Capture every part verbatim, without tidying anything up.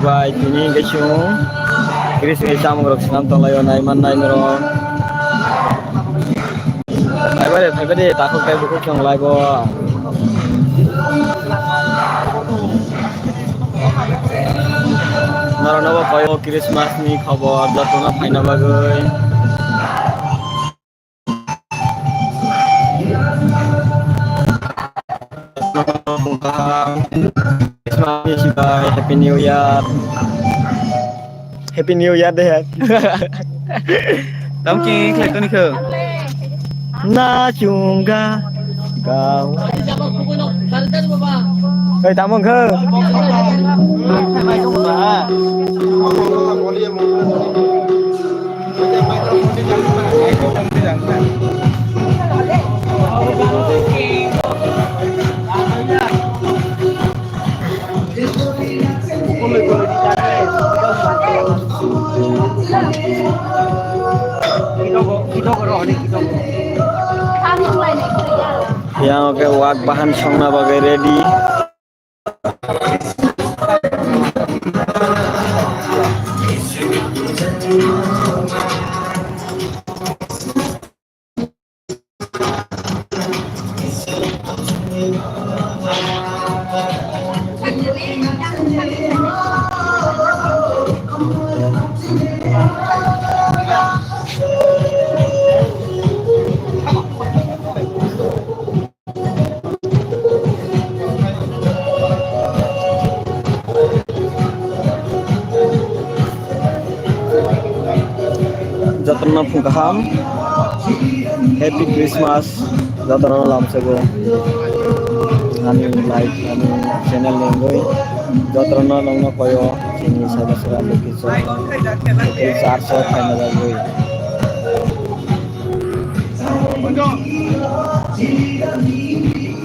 Bai tini hingke chwng Christmas ni chamung rok swnam tonglaio nai man nai norok. Phaibai de, phaibai de, takhuk tei bukhuk chwng live o. Norok no bo koyo Christmas ni khobor jotono phaina bagwi. Happy New Year. Happy New Year de. Tam ki khlai toni kho. Na chunga gao. Kai tamong kho. Yang oke wak bahan songna bagwi ready. Jotono phung kaham, Happy Christmas, jotono lamsego. Ani like, ani channel ni wngwi jotono nongno koyo, chini saga sera location, local church o phaina bagwi.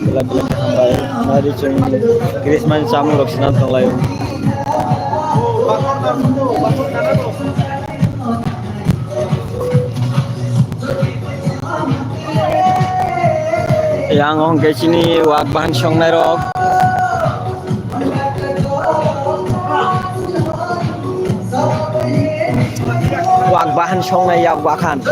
Belai belai khe hambai. Nari chwng Christmas ni chamung rok swnam tonglaio. Yang hwnkhe chini wak bahan songnai rok. Wak bahan songnai yak bahan.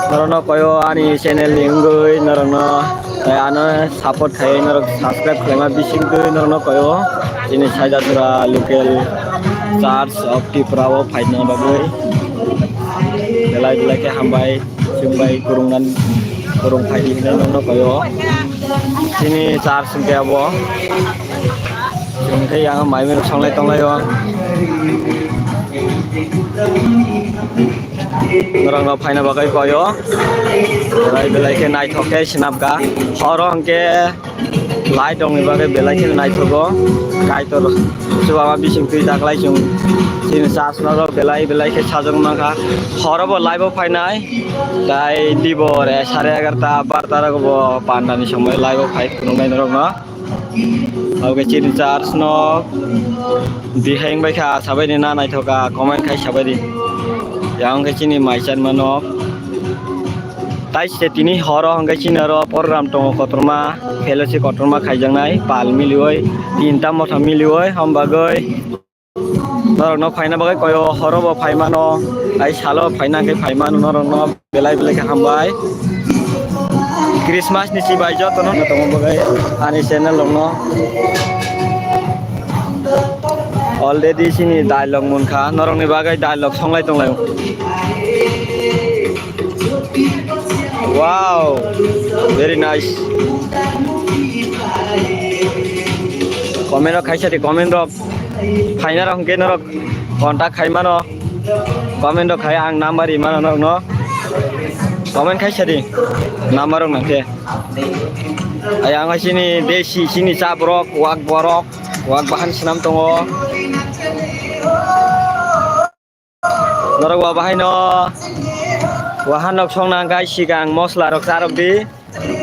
Norokno koyo ani channel ni wngwi norokno, eh, ano support khai norok subscribe khlaima bisingtwi norokno koyo chini Saidasora local church of Tripura o phaina bagwi belai belai khe hambai. Chwng bai kwrwngnan, kwrwng phaidi hinwi nokno koyo. Chini church hwnkhe abo. Chwng khe yang mai mero songlai tonglaio. Norokno phaina bagwi koyo. Belai belai khe naithok khe swnamkha. Horo hwnkhe Light rokni bagwi belai kheno naithogo. Kaitor chubama bising twi daklai chwng chini chasma rok belai belai khe sajwk mankha. Horo bo live o phainai. Tai dibor sare egarta barta rok bo pandani somoi live o phai phunuknai norokno. Oke chini church no bihai wngbai kha sabai ni na naithoka comment khai sabai di. Yang khe chini mai chanma nok. Tai se tini horo hwnkhe chini oro program tongo kotorma, fellowship kotorma khaijaknai, pal milioi, tinta motha milioi, hom bagwi norokno phaina bagwi koyo horo bo phaimano, tai salo phaina khe phaimano norokno belai belai khe hambai. Christmas ni chibai jotono tongma bagwi ani channel rokno already chini dialogue munkha, norokni bagwi dialogue songlai tonglai. Wow, very nice. Comment rok khaisa di, comment rok phaina rok hwnkhe norok contact khai mano. Comment rok khai ang number ri mano norokno. Comment khaisa di, number rok nangkhe. Ayang chini desi chini cha borok, wak borok, wak bahan swnam tongo. Norok bo bahaino wahan rok songna hwnkhe sikang mosla rok charok di,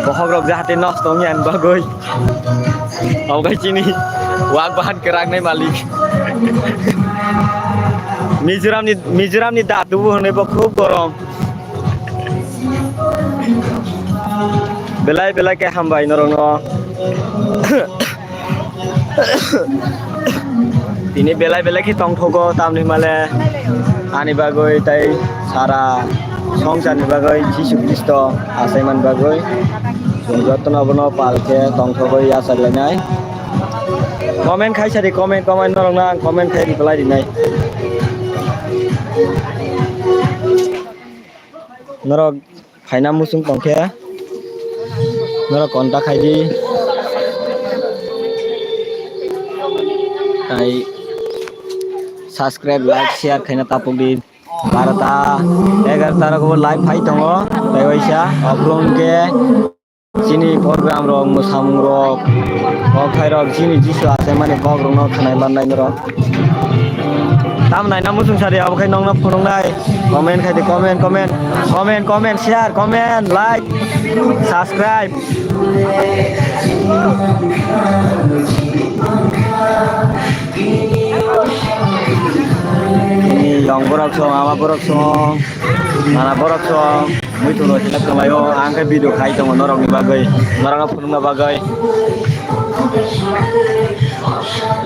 bokhok rok jahate nosto wngya ni bagwi. Obo khe chini wak bahan kwraknai malik. Mizoram ni, Mizoram ni datu bo hwnwi bo khub gorom. Belai belai khe hambai norokno. Tini belai belai khe tongthogo, tamni hwnmale ani bagwi tei sara songsarni bagwi Jisu Khristo achaimani bagwi chwng jotono abono pal khe tongthogwi yachar lainai. Comment khai sadi, comment, comment norokno ang comment khai reply rinai. Norok phaina muchung tongkhe norok contact khai di. Tai subscribe, like, share khaina tapuk di. Barota, egarota rok bo live phai tongo. Tai waisa obrong khe chini program rok, mwsamung rok, kok khai rok, chini Jisu achaimani kok rokno khwnai mannai norok. Tam naina muchung sadi, abo khai nokno phunuknai. Comment khai di, comment, comment, comment, comment, share, comment, like, subscribe. Tini yong borok song, ama borok song, nana borok song. Muitu rok sila tonglaio, ang khe video khai tongo norokni bagwi, norokno phunukna bagwi.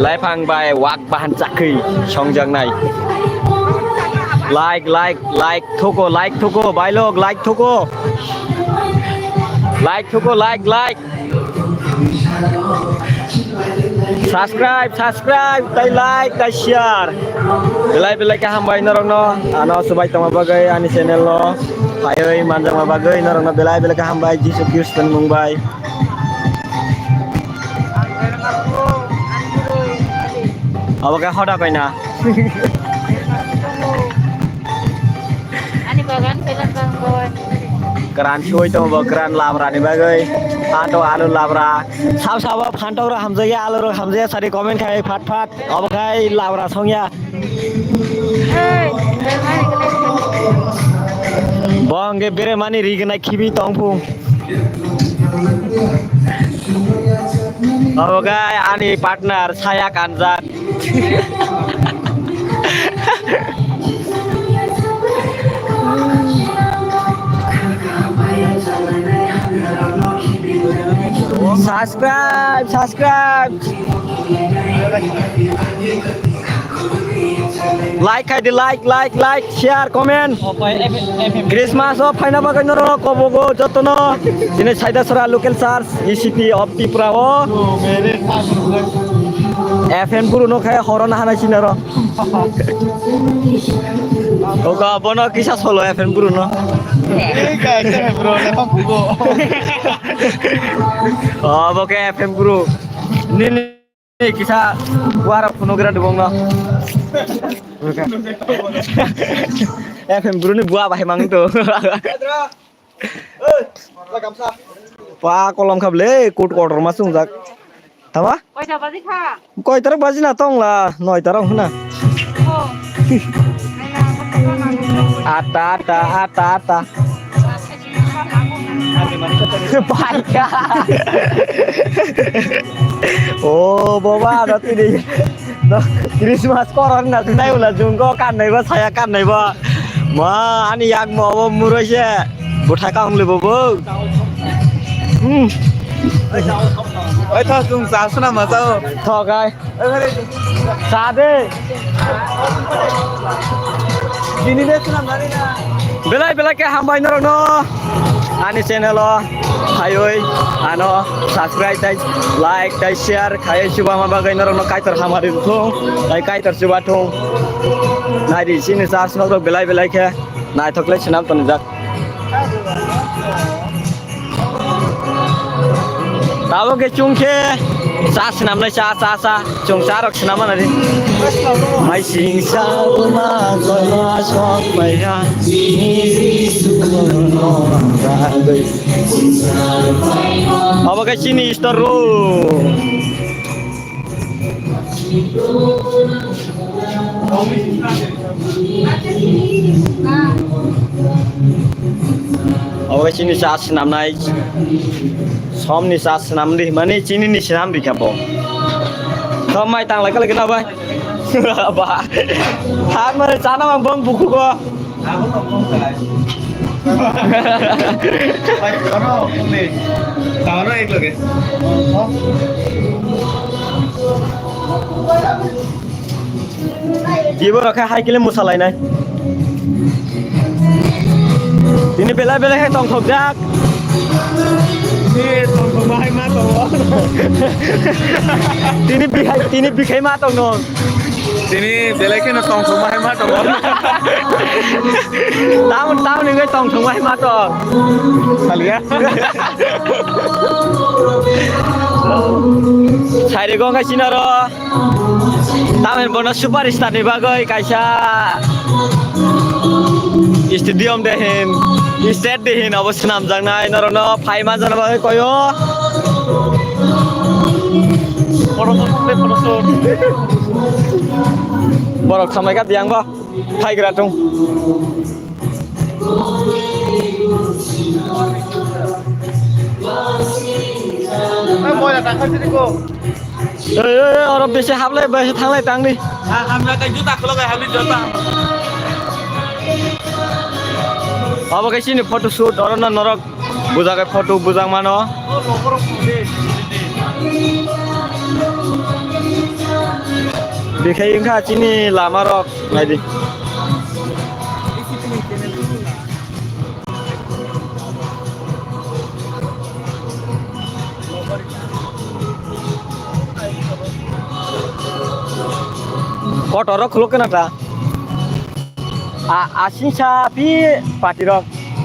Live ang bai wak bahan chakri songjaknai. Like, like, like thuko, like thuko, bailok, like thuko. Like thuko, like, like. Subscribe, subscribe, tai like, tai share. Belai belai khe hambai norokno, ano subai tongma bagwi ani channel no phaiwi manjakma bagwi norokno belai belai khe hambai Jisu Khristo ni mung bai. Abo khe hoda koina. Ani bagan pelan bang boy. Kran sui tongo bo, kran labra ni bagwi. Phantok alu labra. Sab sabo phantok rok hamjakya, alu rok hamjakya, sari comment khai phat phat. Abo khai labra songya. Hey, bermani kele. Bo hwnkhe beremani ri gwnai khibi tongphung. Abo khai ani partner saya kanjak. Subscribe, subscribe. Like khai di, like, like, like, share, comment. Christmas o phaina bagwi norok kobogo jotono. Chini Saidasora local church, E C P of Tripura o. F N Guru no khai horo na hanai sinaro. Oka bono kisa solo F N Guru no. Oh, bo khe F N Guru. Nini Ei, kisa buarok phunukgra dubongno. F M Guru ni bua bahai mang to. Pa kolom khable, kut kotor ma sungjak. Tama? Koita baji kha? Koita rok baji na tongla, noita rok huna. Oh. Ata, ata, ata, ata. Baikha. O boba, no tini no Christmas koron na tunai ula jungko kannai ba saya kannai ba. Ma ani yak mo bo muroi se. Buthai ka hung le bobo. Hmm. Oi tho jung sa suna ma sao. Tho kai. Sa de. Bini de suna mari na. Belai belai khe hambai norokno ani channel o phaiwi ano subscribe tai like tai share khaiwi chubama bagwi norokno Kaitor hamari thung tai Kaitor chuba thung. Naidi chini church nok rok belai belai khe naithok le swnam tonijak. Tabuk khe chwng khe cha swnamnai cha cha cha chwng cha rok swnam mani. Maising sa ma kola sok maiya. Abo khe chini store room. Obo chini cha swnamnai. Somni cha swnamdi mani chini ni swnamdi kha bo. Thok mai tanglai kala kena bai. Ba. Thar mane chana mang bong bukhugo. Tawano ek loge. Ibo rok khe hai kile musa lainai. Tini belai belai khe tongthokjak. Ni tongthokma hai ma tongo. Tini bihai, tini bikhai ma tongno. Tini belai kheno tongthokma hai ma tongo. Tamon, tamon hingke tongthokma hai ma tong. Saliya. Sairi gong khe sinaro. Tamoni bono superstar ni bagwi kaisa stadium de hin, state de hin obo swnamjaknai, norokno phai manjana bagwi koyo. Borok samai kha biyang bo phaigra tung. Oi, oi, oi, oro bisi hablai, bisi thanglai tangni. Hamya kai juta khulok hai, hamya juta. Obo khe chini photo shoot, oro no norok bujak hai photo bujak mano. Bikhai wngkha chini lama rok, naidi. Kotor rok khuluk kana ta? A, asing sa pi party rok.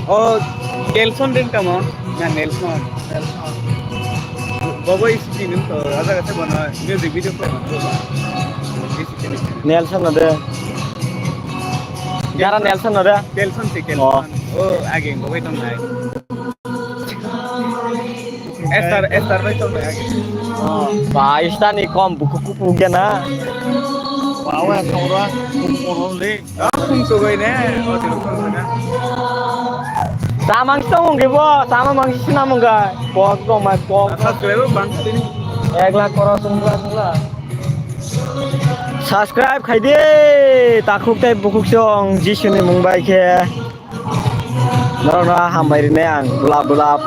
O Nelson din kamo? Na Nelson. Bobo isi din to, ada kata bono music video ko. Nelson no de. Jara Nelson no de. Nelson si Nelson. Oh. O age bobo tong nai. Estar, estar bai tong nai age. Oh, ba, ista ni kom buku kupu gana. Bawa tong ra, kupu le. Ah, kung sugai ne. Oh, tong ra. Samang song ge bo, samang mang sina mangga. Pok dong mai pok. Asa sugai bang sini. Ek lakh koro sungla sungla. Subscribe khai di, takhuk tei bukhuk song Jisuni mung bai khe. Norokno hambai rinai ang, bulap bulap.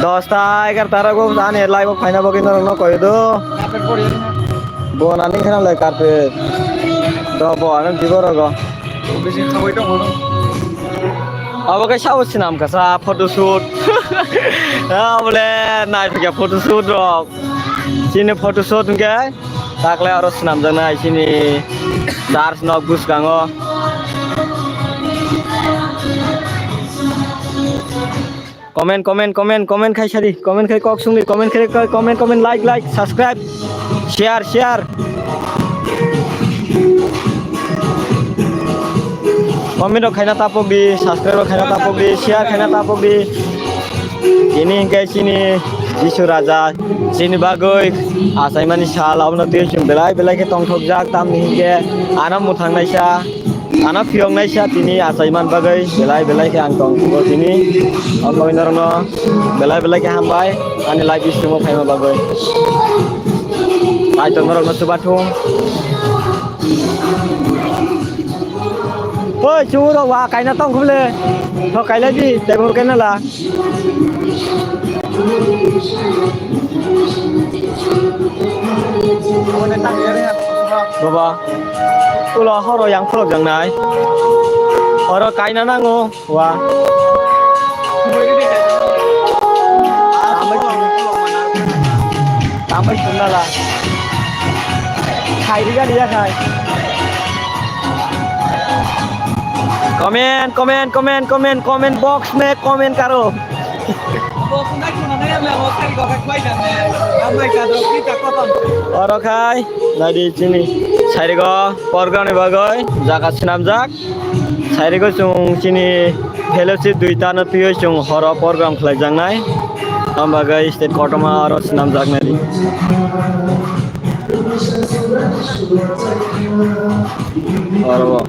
Dosta, egarta rogo ani live o phaina bagwi norokno koi do. Bo nani khana lai carpet. Do bo ano dibo rogo. Bisi khabai tong mano. Abo khe sabo swnam kasa photo shoot. Abole nai thikya photo shoot rok. Chini photo shoot hwnkhe. Takle oro swnamjaknai chini church nok bwskango. Comment, comment, comment, comment khai sadi, comment khai kok sungdi, comment khai, comment, comment, like, like, subscribe, share, share. Comment rok khaina tapok di, subscribe rok khaina tapok di, share khaina tapok di. Tini hingke chini Jisu Raja chini bagwi achaimani sal, abono twi chwng belai belai khe tongthokjak, tamni hingke ano mwthangnaisa, ano phiyoknaisa tini achaiman bagwi belai belai khe ang tongthogo tini. Omo norokno belai belai khe hambai ani live stream o phaima bagwi. Kaitor norokno chubathung. Oi, chungo rok wa kaina tong khumle. Tho kailai di, tebur kaina la. Baba, ulo horo yang phulok jang nai. Oro kaina nango. Wa. Tambai sung nala. Khai riga riga khai. Comment, comment, comment, comment, comment box me comment karo. Oro khai, nadi chini. Sairigo program ni bagoi jaga swnamjak. Sairigo chwng chini fellowship duita no twiwi chwng horo program khlaijaknai. Tamo bagwi stage kotorma oro swnamjaknai. Oro bo.